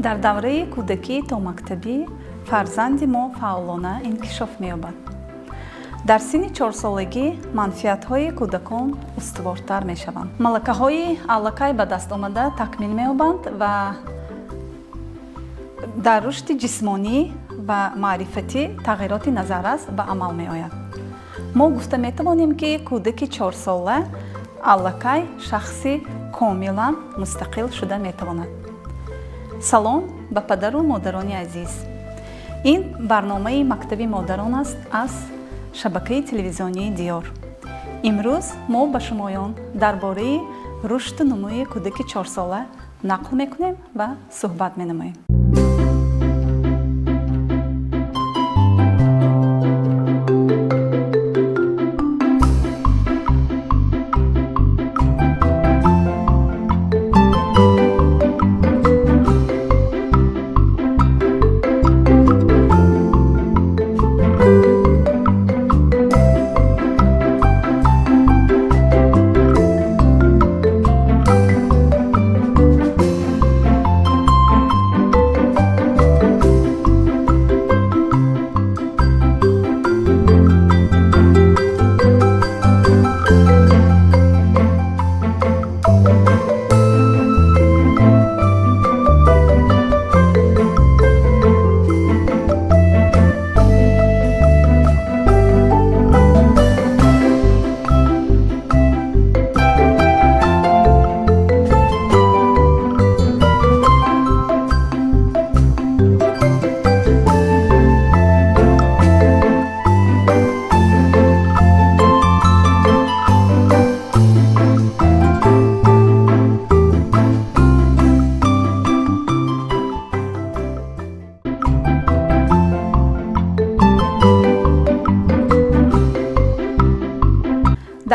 Дар давраи кӯдакии томактабӣ фарзанди мо фаъолона инкишоф меёбад. Дар синни чорсолагӣ манфиатҳои кӯдакон устувортар мешаванд, малакаҳои аллакай ба даст омада такмил меёбанд ва дар рушди ҷисмонӣ ва маърифатӣ тағйироти назаррас ба амал меояд. Мо гуфта метавонем, ки кӯдаки чорсола аллакай шахси комилан мустақил шуда метавонад. Салом ба падару модарони азиз! Ин барномаи «Мактаби модарон» аст аз шабакаи телевизионии «Диёр». Имрӯз мо ба шумоён дар бораи рушду нумӯи кӯдаки чорсола нақл мекунем ва суҳбат менамоем.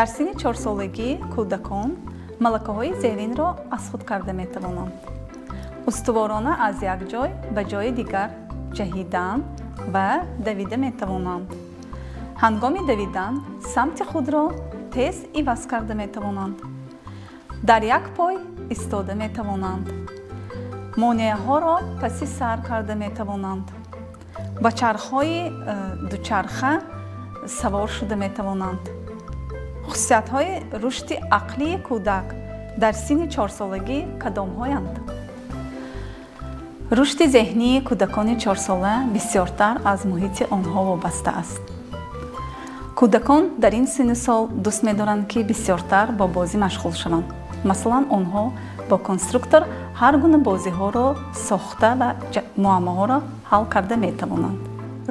Дар синни чорсолагӣ кӯдакон малакаҳои зеринро аз худ карда метавонанд: устуворона аз як ҷой ба ҷои дигар ҷаҳидан ва давида метавонанд, ҳангоми давидан самти худро тез иваз карда метавонанд, дар як пой истода метавонанд, монеаҳоро паси сар карда метавонанд, ба чархҳои дучарха савор шуда метавонанд. Хусусиятҳои рушди ақлии кӯдак дар синни чорсолагӣ кадомҳоянд? Рушди зеҳнии кӯдакони чорсола бисёртар аз муҳити онҳо вобаста аст. Кӯдакон дар ин синну сол дӯст медоранд, ки бисёртар бо бозӣ машғул шаванд. Масалан, онҳо бо конструктор ҳар гуна бозиҳоро сохта ва муаммоҳоро ҳал карда метавонанд.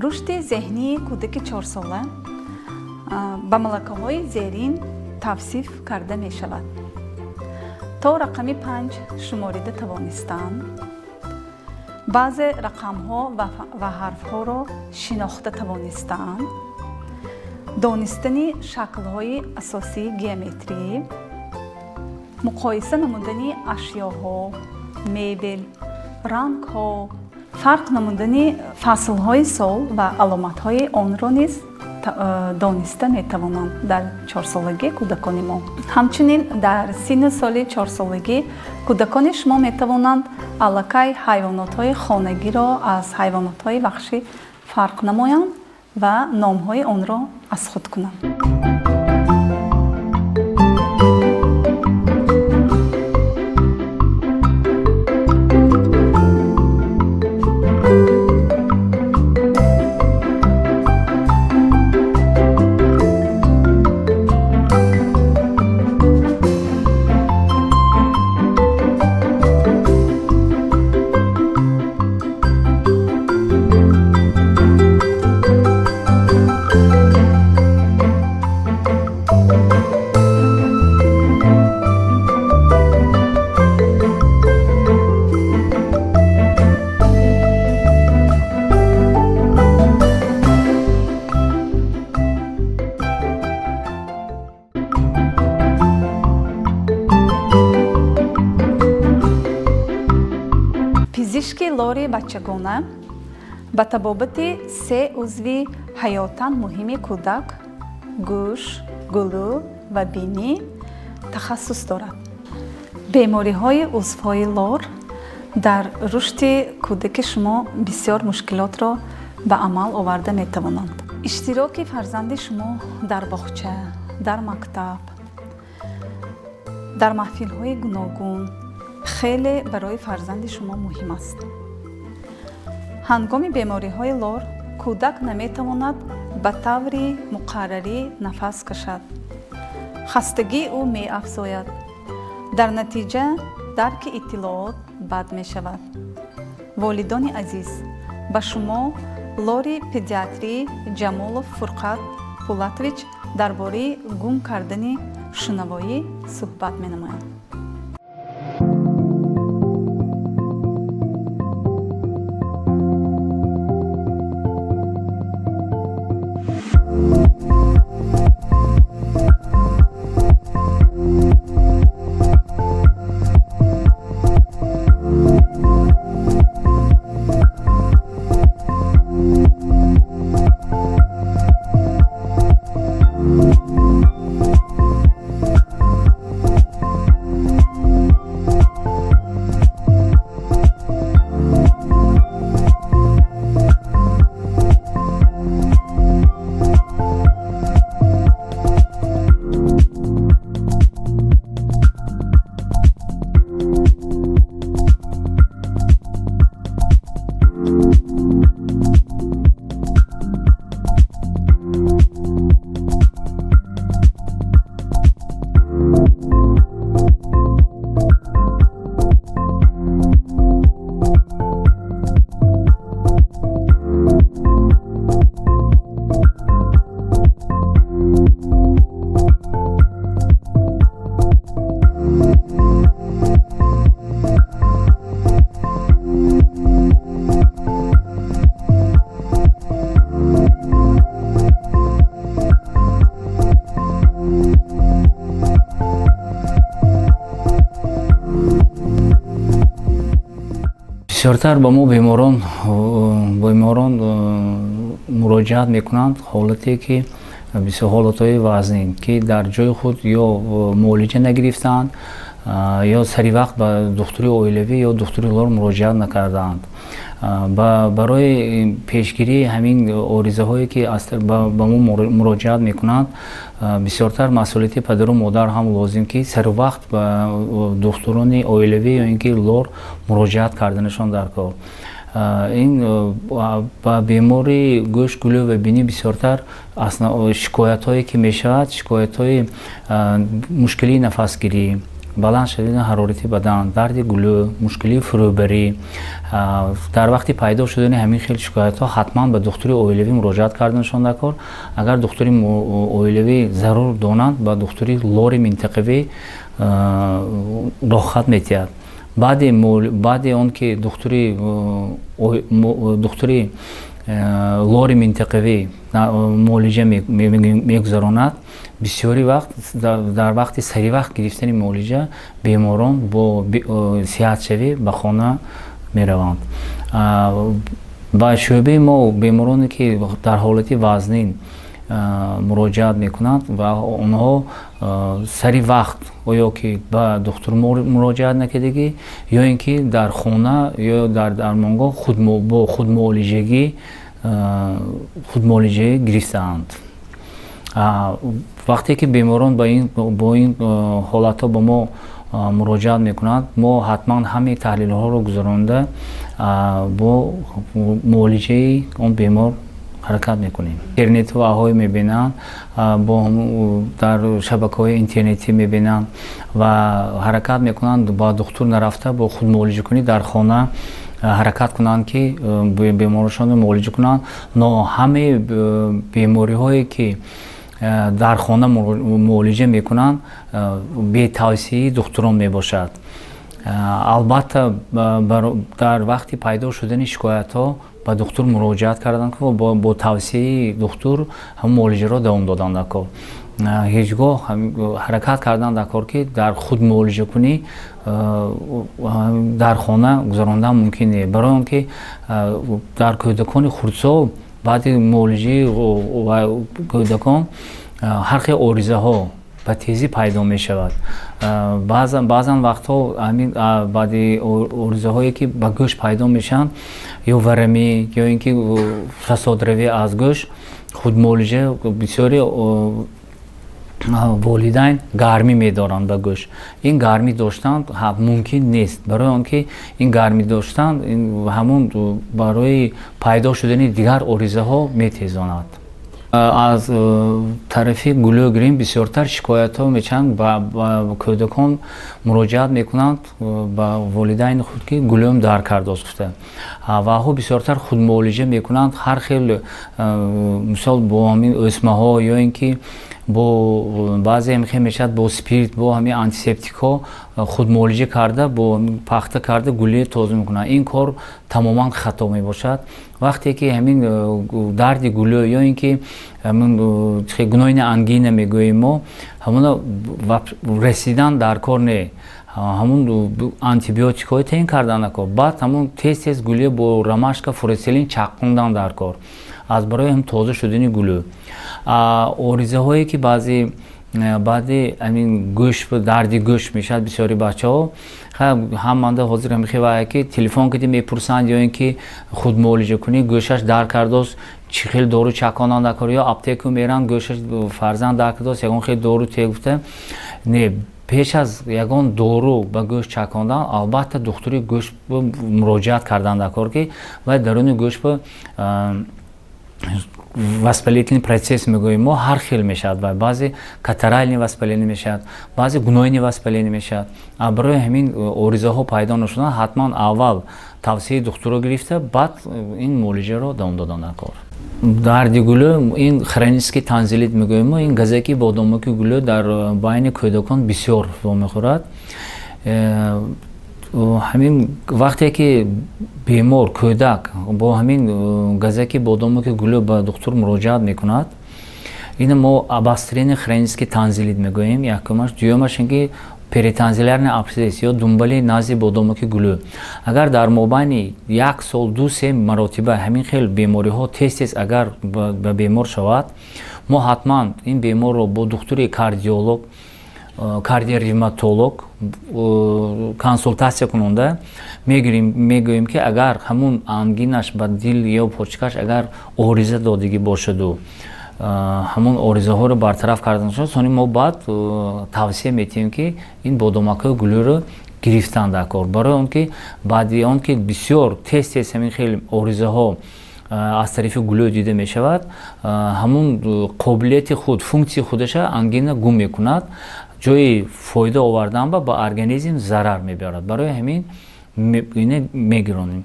Рушди зеҳнии кӯдаки чорсола ба малакаҳои зерин тавсиф карда мешавад: то рақами панҷ шуморида тавонистан, баъзе рақамҳо ва ҳарфҳоро шинохта тавонистан, донистани шаклҳои асосии геометрӣ, муқоиса намудани ашёҳо, мебел, рангҳо, фарқ намудани фаслҳои сол ва аломатҳои онро низ дониста метавонанд дар чорсолагӣ кӯдакони мо. Ҳамчунин, дар синну соли чорсолагӣ кӯдакони шумо метавонанд аллакай ҳайвонотҳои хонагиро аз ҳайвонотҳои ваҳшӣ фарқ намоянд ва номҳои онро аз худ кунанд. Пизишки лори бачагона ба табобати се узви ҳаётан муҳими кӯдак: гӯш, гулӯ ва бинӣ тахассус дорад. Бемориҳои узвҳои лор Дар рушди кӯдаки шумо бисёр мушкилотро ба амал оварда метавонанд. Иштироки фарзанди шумо дар боғча, дар мактаб, дар маҳфилҳои гуногун хеле барои фарзанди шумо муҳим аст. Ҳангоми бемориҳои лор кӯдак наметавонад ба таври муқаррарӣ нафас кашад, хастагии ӯ меафзояд, дар натиҷа дарки иттилоот бад мешавад. Волидони азиз, ба шумо лори педиатрӣ Ҷамолов Фурқат Пулатович дар бораи гум кардани шунавоӣ суҳбат менамоянд. Бисёртар ба мо беморон муроҷиат мекунанд, ҳолате ки бисёр ҳолатҳои вазнин, ки дар ҷои худ ё муолиҷа нагирифтаанд, ё сари вақт ба духтури оилавӣ ё духтури лор муроҷиат накардаанд. Барои пешгирии ҳамин оризаҳое ки ба мо муроҷиат мекунанд, бисёртар масъулияти падару модар ҳам лозим, ки сари вақт ба духтурони оилавӣ ё ин ки лор муроҷиат карданашон дар кор. Ин ба бемори гӯш, гулӯ ва бинӣ бисёртар шикоятҳое ки мешавад, шикоятҳои мушкилии нафасгирӣ, баланд шудани ҳарорати бадан, дарди гулӯ, мушкилии фурӯбарӣ. Дар вақти пайдо шудани ҳамин хел шикоятҳо ҳатман ба духтури оилавӣ муроҷиат карданашон дар кор. Агар духтури оилавӣ зарур донанд, ба духтури лори минтақавӣ роҳхат метиҳад. Баъди он ки духтури лори минтақавӣ муолиҷа мегузаронад, бисёри вақт дар вақти сари вақт гирифтани муолиҷа беморон бо сиҳатшавӣ ба хона мераванд. Ба шӯъбаи мо бемороне ки дар ҳолати вазнин муроҷиат мекунанд ва онҳо сари вақт оё ки ба духтур муроҷиат накардагӣ, ё ин ки дар хона ё дар дармонгоҳ бо худмуолиҷагӣ гирифтаанд. Вақте ки беморон бо ин ҳолатҳо ба мо муроҷиат мекунанд, мо ҳатман ҳамаи таҳлилҳоро гузаронда бо муолиҷаи он бемор ҳаракат мекунем. Интернету аҳои мебинанд, дар шабакаҳои интернетӣ мебинанд ва ҳаракат мекунанд ба духтур нарафта бо худмуолиҷакунӣ дар хона ҳаракат кунанд, ки беморашонро муолиҷа кунанд. Но ҳамаи бемориҳое ки дар хона муолиҷа мекунанд, бетавсияи духтурон мебошад. Албатта, дар вақти пайдо шудани шикоятҳо ба духтур муроҷиат карданд ва бо тавсияи духтур ҳамон муолиҷаро давом доданд дар кор. Ҳеҷ гоҳ ҳаракат кардан дар кор, ки дар худ муолиҷакунӣ дар хона гузарондан мумкин не, барои он ки дар кӯдакони хурдсол баъди муолиҷаи кӯдакон ҳар хел оризаҳо ба тезӣ пайдо мешавад. Баъзан вақтҳо ҳамин баъди оризаҳое, ки ба гӯш пайдо мешаванд, ё варамӣ, ё ин ки фасодравӣ аз гӯш, худмуолиҷа бисёри волидайн гармӣ медоранд ба гӯш. Ин гармӣ доштан мумкин нест, барои он ки ин гармӣ доштан ҳамун барои пайдо шудани дигар оризаҳо метезонад. Аз тарафи гулӯ гирем, бисёртар шикоятҳо мешаванд, ба кӯдакон муроҷиат мекунанд ба волидайни худ, ки гулӯм дард кардааст гуфта. Ваҳо бисёртар худмуолиҷа мекунанд ҳар хел, мисол, бо ҳамин ӯсмаҳо ё ин ки бо баъзе ҳам мешавад, бо спирт, бо ҳамин антисептикҳо худмуолиҷа карда, бо пахта карда гулӯи тоза мекунанд. Ин кор тамоман хато мебошад. Вақте ки ҳамин дарди гулӯ ё ин ки ҳамин гнойная ангина мегӯем мо, ҳамона расидан дар кор не, ҳамун антибиотикҳои таъин кардан дар кор, баъд ҳамун тез тез гулӯ бо ромашка, фурацилин чаққондан дар кор аз барои ҳам тоза шудани гулӯ. Оризаҳое, ки баъзе баъди ҳамин гӯш, дарди гӯш мешавад, бисёри бачаҳо ҳаманда ҳозир ҳамихевая, ки телефон киди мепурсанд, ё ин ки худмуолиҷа кунӣ, гӯшаш дард кардааст, чӣ хел дору чаконанд дар кор, ё аптеку меранд, гӯшаш фарзанд дард кардааст, ягон хел дору те гуфта. Не, пеш аз ягон дору ба гӯш чакондан албатта духтури гӯш муроҷиат кардан дар кор, ки вай даруни гӯш ба воспалительный процесс мегӯем мо, ҳар хел мешавад ва баъзе катаральный воспаление мешавад, баъзе гнойный воспаление мешавад. Барои ҳамин оризаҳо пайдо нашудан, ҳатман аввал тавсияи духтурро гирифта, баъд ин муолиҷаро давом додан дар кор. Дарди гулӯ, ин хронический тонзиллит мегӯем мо, ин газаки бодомаки гулӯ дар байни кӯдакон бисёр вомехӯрад. Ҳамин вақте ки бемор, кӯдак бо ҳамин газаки бодомаки гулӯ ба духтур муроҷиат мекунад, ина мо обострение хронический тонзиллит мегӯем якумаш. Дуюмаш ин ки перитонзиллярный абсцесс ё думбали назди бодомаки гулӯ. Агар дар мобайни як сол 2-3 маротиба ҳамин хел бемориҳо тез тез агар ба бемор шавад, мо ҳатман ин беморро бо духтури кардиолог, кардиоревматолог консултатсия кунонда мегирем. Мегӯем, ки агар ҳамун ангинаш ба дил ё почкаш агар ориза додагӣ бошаду ҳамун оризаҳоро бартараф карда нашуд, сони мо баъд тавсия метиҳем, ки ин бодомакҳои гулӯро гирифтан дар кор, барои он ки баъди он ки бисёр тез тез ҳамин хел оризаҳо аз тарафи гулӯ дида мешавад, ҳамун қобилияти худ, функсияи худаша ангина гум мекунад, ҷои фоида овардан ба организм зарар мебарад. Барои ҳамин ина мегиронем.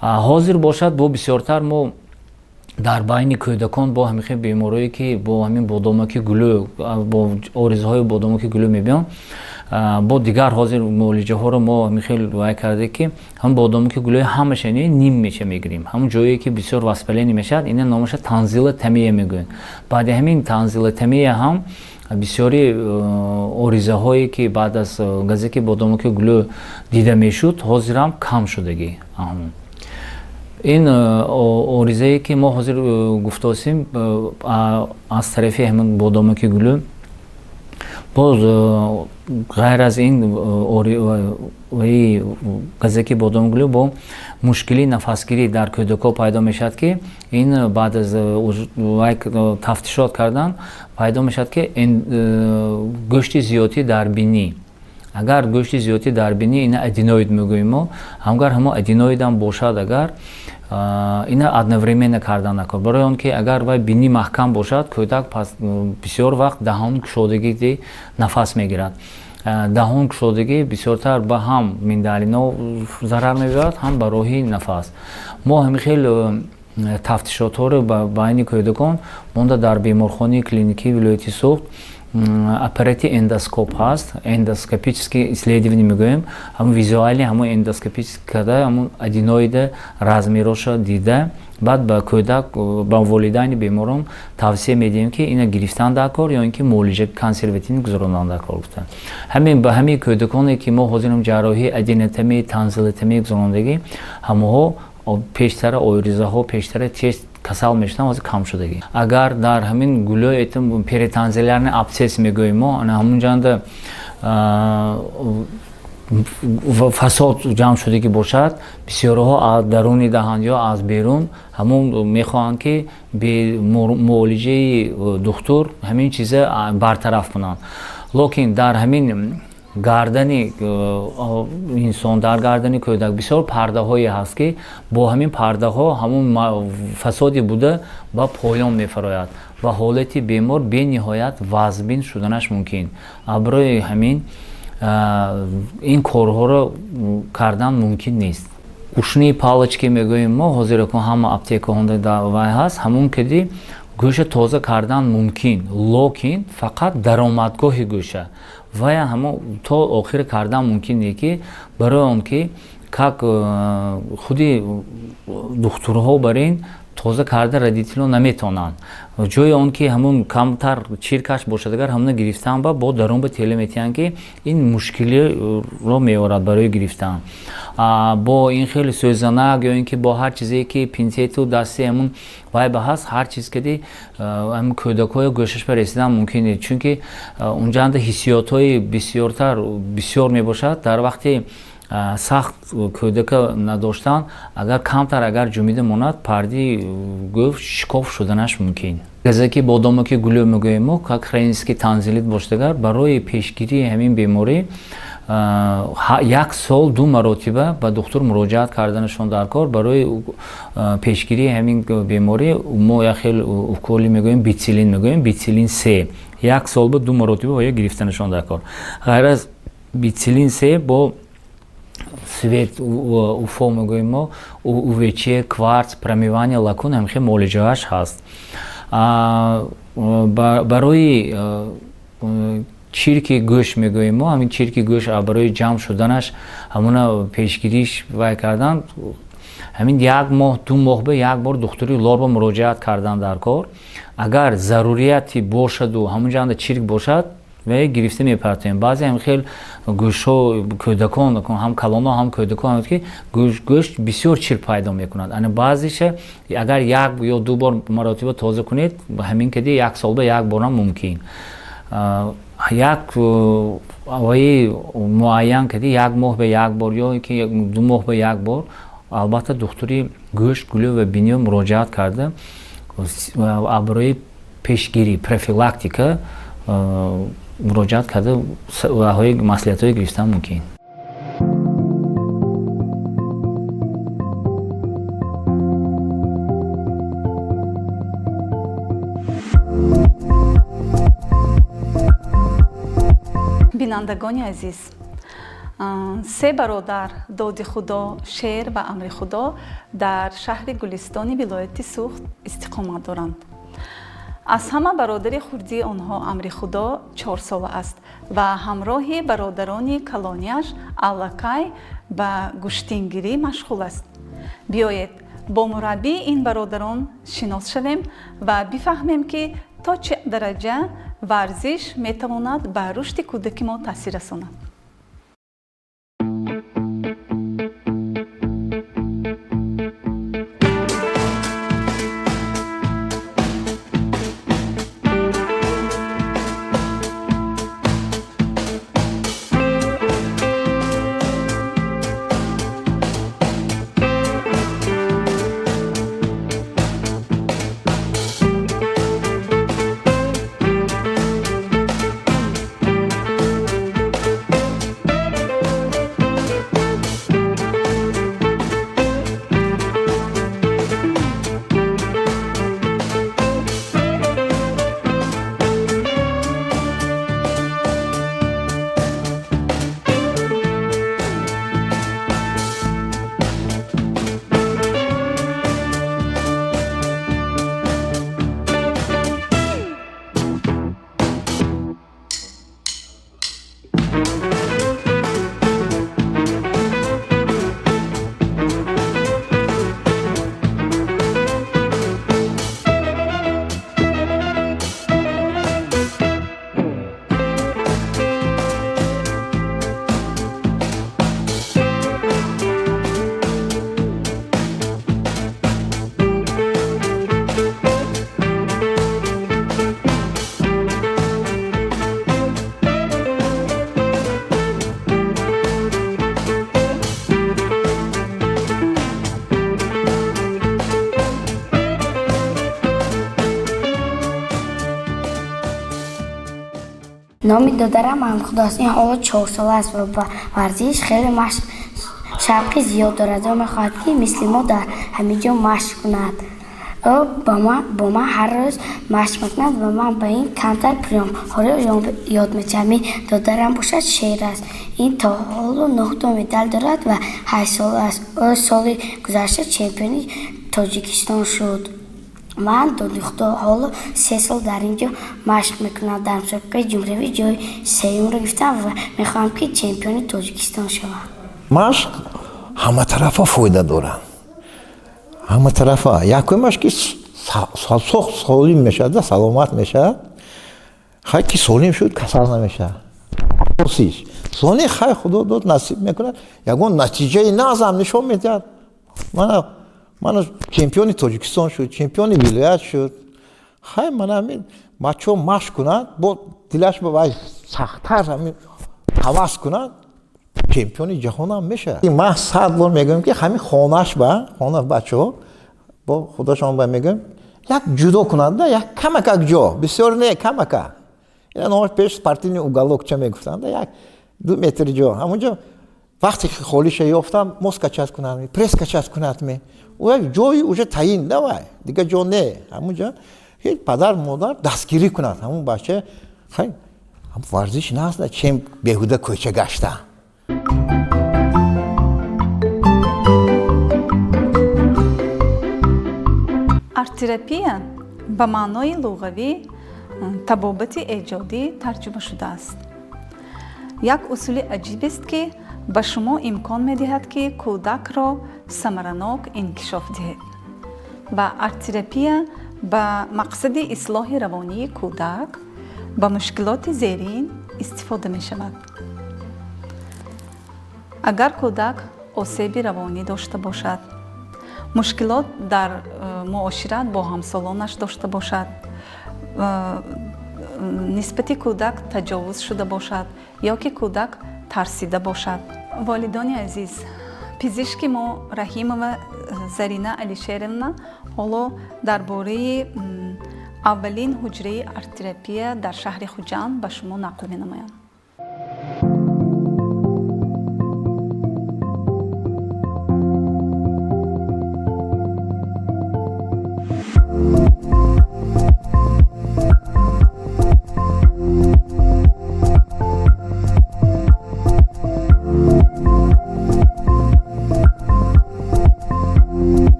Ҳозир бошад, бо бисёртар мо дар байни кӯдакон бо ҳамин хел беморое, ки бо ҳамин бодомаки гулӯ, бо оризаҳои бодомаки гулӯ мебиён, бо дигар ҳозир муолиҷаҳоро мо ҳамин хел вай карда, ки ҳамн бодомаки гулӯи ҳамаша не, ним меша мегирем, ҳамун ҷое ки бисёр воспаление мешавад, ина номаша тонзиллотомия мегӯянд. Баъди ҳамин тонзиллотомия ҳам бисёри оризаҳое, ки баъд аз газаки бодомаки гулӯ дида мешуд, ҳозирам кам шудагӣ. Ин оризае, ки мо ҳозир гуфтосем, аз тарафи ҳамин бодомаки гулӯ. Боз ғайр аз ин газаки бодом гулӯ, бо мушкилии нафасгирӣ дар кӯдакҳо пайдо мешавад, ки ин баъд аз тафтишот кардан пайдо мешавад, ки гӯшти зиёдӣ дар бинӣ. Агар гӯшти зиёдӣ дар бинӣ, ина аденоид мегӯем мо, агар ҳамо аденоидам бошад, агар ина одновременно кардан накор, барои он ки агар вай бинӣ маҳкам бошад, кӯдак пас бисёр вақт даҳон кушодагӣ нафас мегирад. Даҳон кушодагӣ бисёртар ба ҳам миндалино зарар мебарад, ҳам ба роҳи нафас. Мо ҳамин хел тафтишотҳоро ба байни кӯдакон монда. Дар беморхонаи клиникии вилояти Суғд аппарати эндоскоп ҳаст, эндоскопический исследование мегӯем, ҳамун визуальный, ҳамун эндоскопический карда, ҳамун аденоида размероша дида, баъд ба кӯдак, ба волидайни беморон тавсия медиҳем, ки ина гирифтан дар кор ё ин ки муолиҷа консервативӣ гузарондан дар кор гуфта. Ҳамин ба ҳамин кӯдаконе, ки мо ҳозирем ҷарроҳии аденотомия, тонзиллотомия гузарондагӣ, ҳамоҳо пештара оризаҳо пештара тез касал мешуданд, ҳозир кам шудагӣ. Агар дар ҳамин гулӯ перитонзиллярный абсцесс мегӯем мо, ана ҳамун ҷанда Фасод ҷамъ шудагӣ бошад, бисёриҳо аз даруни даҳан ё аз берун ҳамон мехоҳанд, ки бе муолиҷаи духтур ҳамин чиза бартараф кунанд. Лекин дар ҳамин гардани инсон, дар гардани кӯдак бисёр пардаҳое ҳаст, ки бо ҳамин пардаҳо ҳамон фасоди буда ба поён мефарояд ва ҳолати бемор бениҳоят вазбин шуданаш мумкин. Барои ҳамин ин корҳоро кардан мумкин нест. Ушные палочки мегӯем мо, ҳозир ҳама аптекаҳо вай ҳаст, ҳамон киди гӯша тоза кардан мумкин, локин фақат даромадгоҳи гӯша вая ҳамо то охир кардан мумкин не, ки барои он ки как худи духтурҳо бар ин тоза карда родитело наметавонанд. Ҷои он ки ҳамун камтар чиркаш бошад, агар ҳамуна гирифтан ба бо дарун ба теле метиҳанд, ки ин мушкилиро меорад барои гирифтан. Бо ин хеле сӯзанак ё ин ки бо ҳар чизе ки пинсету дасти ҳамун вай ба ҳаст, ҳар чиз кади ҳамун кӯдакҳои гӯшаш ба расидан мумкин нест, чунки унҷанда ҳиссиётҳои бисёртар бисёр мебошад. Дар вақти сахт кӯдака надоштан, агар камтар агар ҷумида монад, парди гӯш шикоф шуданаш мумкин. Газаки бодомаки гулӯ мегӯем мо, как хронический тонзиллит бошад, агар барои пешгирии ҳамин беморӣ як сол ду маротиба ба духтур муроҷиат карданашон дар кор. Барои пешгирии ҳамин беморӣ мо як хел уколи мегӯем, бицилин мегӯем, бицилин се, як сол ба ду маротиба бояд гирифтанашон дар кор. Ғайр аз бицилин се бо свет УФО мегӯем мо, УВЧ, кварц, промывание лакун, ҳамхел муолиҷааш ҳаст. Барои чирки гӯш мегӯем мо, ҳамин чирки гӯш барои ҷамъ шуданаш, ҳамуна пешгириш вай кардан, ҳамин як моҳ, 2 моҳ ба як бор духтури лор ба муроҷиат кардан дар кор. Агар зарурияте бошаду ҳамун ҷанда чирк бошад, ва гирифта мепартоем. Баъзе ҳам хел гӯшҳо кӯдакон, ҳам калонҳо, ҳам кӯдакон, ки гӯшт бисёр чирк пайдо мекунад. Ана баъзеша агар як ё ду бор маротиба тоза кунед, ҳамин кади як сол ба як борам мумкин, як ваи муайян кади як моҳ ба як бор ё ки 2 моҳ ба як бор албатта духтури гӯшт, гулӯ ва биниё муроҷиат карда, барои пешгирӣ, профилактика муроҷиат карда, ваҳои маслиҳатҳое гирифтан мумкин. Бинандагони азиз, се бародар Доди Худо, Шер ва Амри Худо дар шаҳри Гулистони вилояти Суғд истиқомат доранд. Аз ҳама бародари хурдии онҳо Амри Худо 4сола аст ва ҳамроҳи бародарони калонияш аллакай ба гӯштингирӣ машғул аст. Биёед, бо мураббии ин бародарон шинос шавем ва бифаҳмем, ки то чӣ дараҷа варзиш метавонад ба рушди кӯдаки мо таъсир расонад. Номи додарам Анхудо аст. Ин ҳоло 4 сола аст ва ба варзиш хеле машқ шавқи зиёд дорад. Ӯ мехоҳад, ки мисли мо дар ҳамин ҷо машқ кунад. Ӯ бо ман ҳар рӯз машқ мекунад ва ман ба ин камтар приёмҳоро ёд медиҳам. Ин додарам бошад, Шер аст. Ин то ҳоло нӯҳто медал дорад ва 8 сола аст. Ӯ соли гузашта чемпиони Тоҷикистон шуд. Ман Додихудо ҳоло 3 сол дар ин ҷо машқ мекунам. Дар мусобиқаи ҷумҳуриявӣ ҷои сеюмро гирифтам ва мехоҳам, ки чемпиони Тоҷикистон шавам. Машқ ҳаматарафа фоида дорад, ҳаматарафа. Якумаш, ки солим мешавад, саломат мешавад. Хай, ки солим шуд, касал намешавад. Асосиш сони, хай, Худо дод, насиб мекунад, ягон натиҷаи нағзам нишон медиҳад. Мана чемпиони Тоҷикистон шуд, чемпиони вилоят шуд. Хай, мана ҳамин бачаҳо машқ кунад, бо дилаш ба вай сахттар ҳамин ҳавас кунад, чемпиони ҷаҳонам мешавад. Ман 100 бор мегӯям, ки ҳамин хонаш ба хона бачаҳо бо худошон ба мегӯям, як ҷудо кунанда, як камакак ҷо, бисёр не, камака, ина номаш пеш спортивный уголок ча мегуфтанд, 1-2 метр ҷо. Ҳамонҷо вақте ки холиша ёфтам, мост качать кунад, пресс качать кунад, як ҷои уже таъин давай, дигар ҷо не, ҳамонҷо ҳеҷ падар модар дастгирӣ кунад ҳамон бача. Хай, варзиш наст, чем беҳуда кӯча гашта. Арт-терапия ба маънои луғавӣ табобати эҷодӣ тарҷума шудааст. Як усули аҷибест, ки ба шумо имкон медиҳад, ки кӯдакро самаранок инкишоф диҳед, ва арт-терапия ба мақсади ислоҳи равонии кӯдак ба мушкилоти зерин истифода мешавад: агар кӯдак осеби равонӣ дошта бошад, мушкилот дар муошират бо ҳамсолонаш дошта бошад, нисбати кӯдак таҷовуз шуда бошад ё ки кӯдак тарсида бошад. Волидони азиз, пизишки мо Раҳимова Зарина Алишеровна ҳоло дар бораи аввалин ҳуҷраи арт-терапия дар шаҳри Хуҷанд ба шумо нақл менамоянд.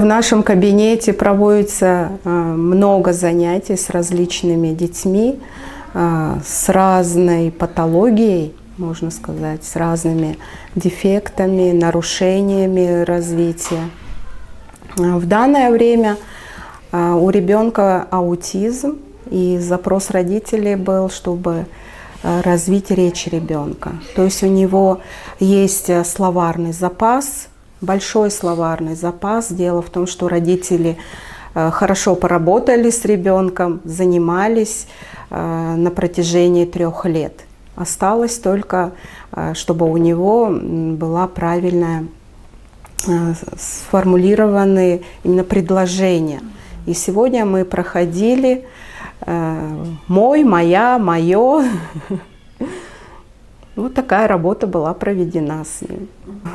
В нашем кабинете проводится много занятий с различными детьми, с разной патологией, можно сказать, с разными дефектами, нарушениями развития. В данное время у ребенка аутизм, и запрос родителей был, чтобы развить речь ребенка. То есть у него есть словарный запас, большой словарный запас. Дело в том, что родители хорошо поработали с ребенком, занимались на протяжении 3 лет. Осталось только, чтобы у него была правильная сформулированы именно предложения. И сегодня мы проходили мой, моя, мое. Вот такая работа была проведена с ним.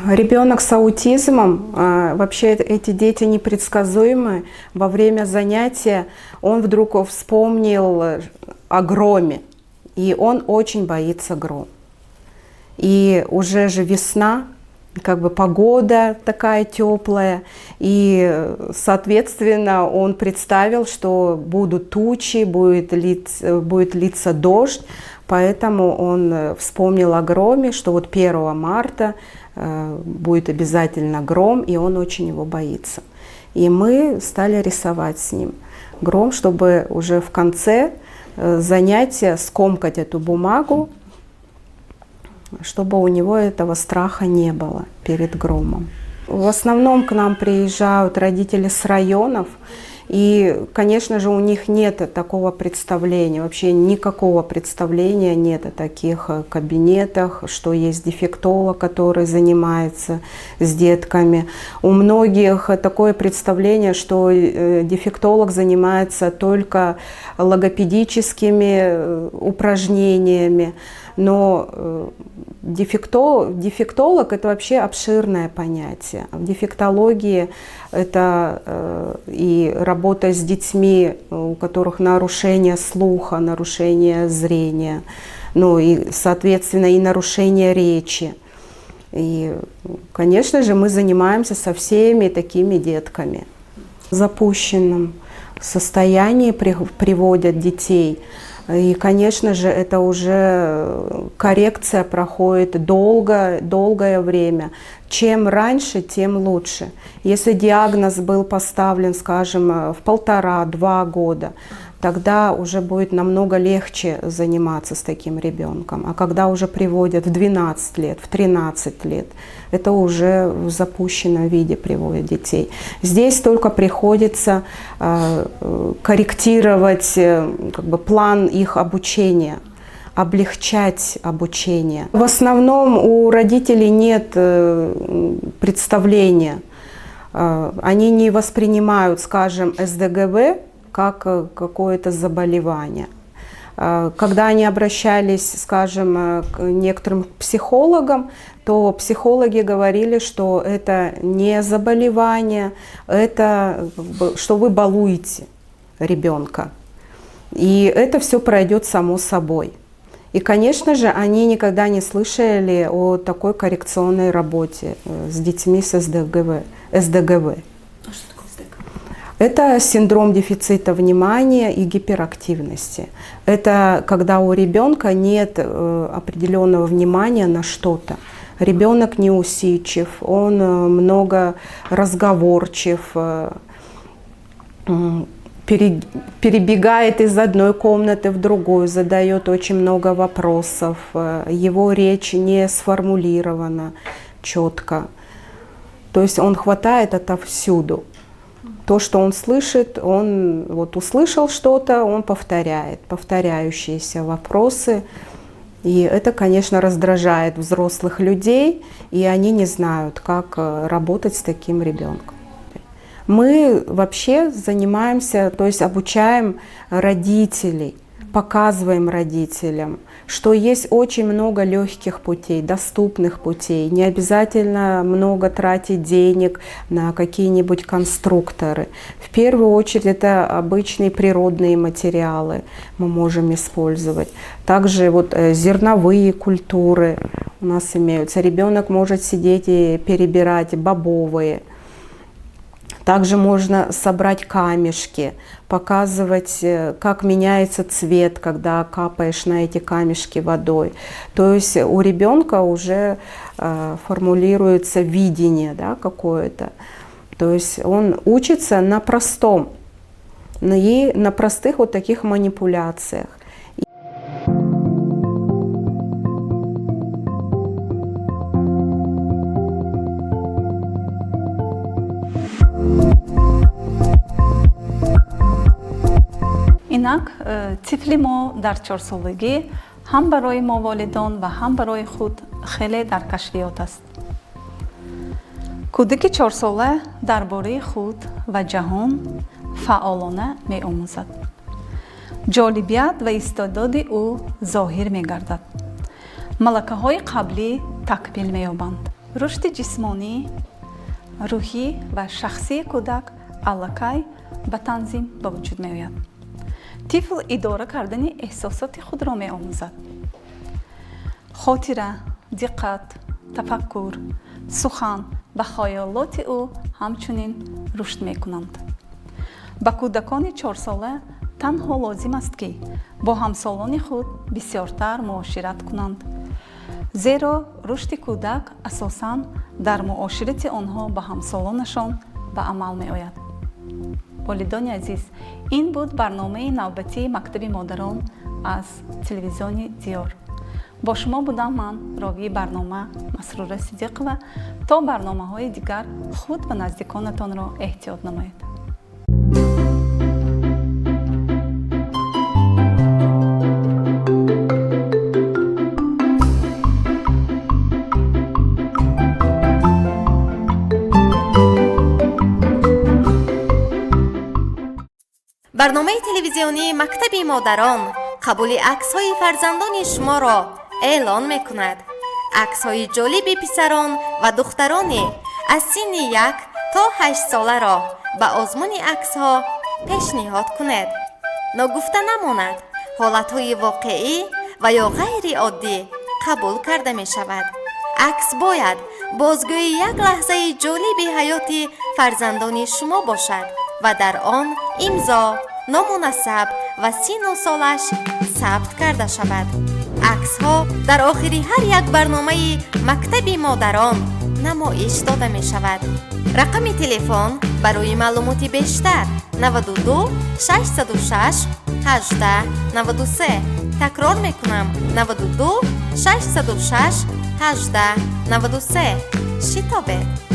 Ребенок с аутизмом, вообще эти дети непредсказуемы. Во время занятия он вдруг вспомнил о громе, и он очень боится гром. И уже же весна, как бы погода такая теплая, и, соответственно, он представил, что будут тучи, будет литься дождь, поэтому он вспомнил о громе, что вот 1 марта будет обязательно гром, и он очень его боится. И мы стали рисовать с ним гром, чтобы уже в конце занятия скомкать эту бумагу, чтобы у него этого страха не было перед громом. В основном к нам приезжают родители с районов, И, конечно же, у них нет такого представления, вообще никакого представления нет о таких кабинетах, что есть дефектолог, который занимается с детками. У многих такое представление, что дефектолог занимается только логопедическими упражнениями. Но дефектолог – это вообще обширное понятие. В дефектологии это и работа с детьми, у которых нарушение слуха, нарушение зрения, ну и, соответственно, и нарушение речи. И, конечно же, мы занимаемся со всеми такими детками. В запущенном состоянии приводят детей. И, конечно же, это уже коррекция проходит долго, долгое время. Чем раньше, тем лучше. Если диагноз был поставлен, скажем, в 1,5-2 года, тогда уже будет намного легче заниматься с таким ребенком. А когда уже приводят в 12 лет, в 13 лет, это уже в запущенном виде приводят детей. Здесь только приходится корректировать как бы, план их обучения, облегчать обучение. В основном у родителей нет представления. Они не воспринимают, скажем, СДГВ как какое-то заболевание. Когда они обращались, скажем, к некоторым психологам, то психологи говорили, что это не заболевание, это что вы балуете ребенка. И это все пройдет само собой. И, конечно же, они никогда не слышали о такой коррекционной работе с детьми с СДГВ. СДГВ. А что такое СДГВ? Это синдром дефицита внимания и гиперактивности. Это когда у ребенка нет определенного внимания на что-то. Ребенок неусидчив, он много разговорчив, перебегает из одной комнаты в другую, задает очень много вопросов, его речь не сформулирована четко. То есть он хватает отовсюду. То, что он слышит, он вот услышал что-то, он повторяет, повторяющиеся вопросы. И это, конечно, раздражает взрослых людей, и они не знают, как работать с таким ребенком. Мы вообще занимаемся, то есть обучаем родителей, показываем родителям, что есть очень много легких путей, доступных путей. Не обязательно много тратить денег на какие-нибудь конструкторы. В первую очередь это обычные природные материалы мы можем использовать. Также вот зерновые культуры у нас имеются. Ребенок может сидеть и перебирать бобовые. Также можно собрать камешки, показывать, как меняется цвет, когда капаешь на эти камешки водой. То есть у ребенка уже формулируется видение, да, какое-то. То есть он учится на простом, и на простых вот таких манипуляциях. Инак тифли мо дар чорсолагӣ ҳам барои мо волидон ва ҳам барои худ хеле дар кашфиёт аст. Кӯдаки чорсола дар бораи худ ва ҷаҳон фаъолона меомӯзад. Ҷолибият ва истеъдоди ӯ зоҳир мегардад. Малакаҳои қаблӣ такмил меёбанд. Рушди ҷисмонӣ, рӯҳӣ ва шахсии кӯдак аллакай ба танзим ба вуҷуд меояд. Тифл идора кардани эҳсосоти худро меомӯзад. Хотира, диққат, тафаккур, сухан ва хаёлоти ӯ ҳамчунин рушд мекунанд. Ба кӯдакони чорсола танҳо лозим аст, ки бо ҳамсолони худ бисёртар муошират кунанд. Зеро рушди кӯдак асосан дар муоширати онҳо ба ҳамсолонашон ба амал меояд. Волидони азиз, ин буд барномаи навбатии мактаби модарон аз телевизиони Диёр. Бо шумо будам ман, ровии барнома Масрура Сидиқова. То барномаҳои дигар худ ва наздиконатонро эҳтиёт намоед. Барномаи телевизионии Мактаби модарон қабули аксҳои фарзандони шуморо эълон мекунад. Аксҳои ҷолиби писарон ва духтароне аз синни 1 то 8 соларо ба озмуни аксҳо пешниҳод кунед. Ногуфта намонад, ҳолатҳои воқеӣ ва ё ғайриоддӣ қабул карда мешавад. Акс бояд бозгӯи як лаҳзаи ҷолиби ҳаёти фарзандони шумо бошад ва дар он имзо, ному насаб ва сину солаш сабт карда шавад. Аксҳо дар охири ҳар як барномаи Мактаби модарон намоиш дода мешавад. Рақами телефон барои маълумоти бештар: 92 606 18 93. Такрор мекунам: 92 606 18 93. Шитобед!